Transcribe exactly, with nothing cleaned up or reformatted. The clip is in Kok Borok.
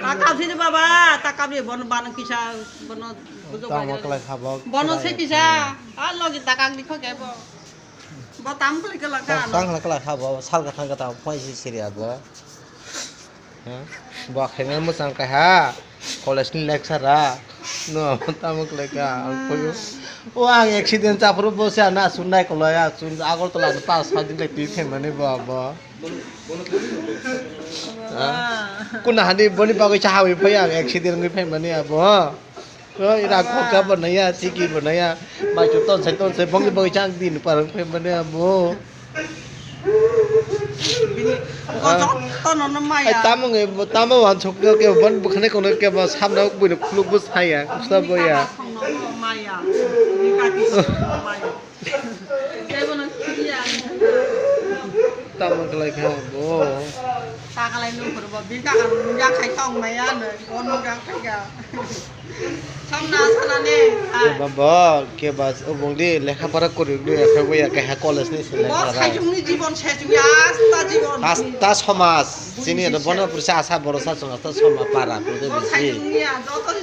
Takap sini baba, takap ni bon ban kisa, bono bujo Tamo kajak. Kelai kha bo, Bono kelai se kisa, a logi takak ni kho ke bo. Bo tam kelai kelai kha, Tang, no? Tang kelai kelai kha bo, sal ka thang ka ta phai si siri abo. Ha? Bo khaina mo chang ka ha, college ni lecturer. No, tamo kelai kha, ang koyo. O ang accident chaphuru bo se na sunai kolai a, sun Agartala ni pas sa din lai twi phaimani bo abo. Kuna hani boni bagwi cha hawi phai ang accident wngwi phai mani abo. Ko ira ko ka bo naya, tiki bo naya. Mai chu ton sai ton sai bongni bagwi chang din par phai mani abo. Bini ko jotono no maya. Ai tamo nge tamo wan chok ke bon bukhane kono ke bo samna buino khuluk bo saya. Kusa bo ya. Maya. Bini kaki maya. Tamo kelai kha bo. Takalai nung khurbo, bini kaka nung ya khai tong maya no, bo nung ya khai ga. Samna sana ne. Keba bo, keba obong di lekha para kori di, ekha bo ya kaha college ni se lekha para. Bo saichung ni jibon, saichung ya asta jibon. Asta somaj, sini ada bono purisa asa borosa song asta somaj para, purisa bisi. Bo saichung ni ya, joto ni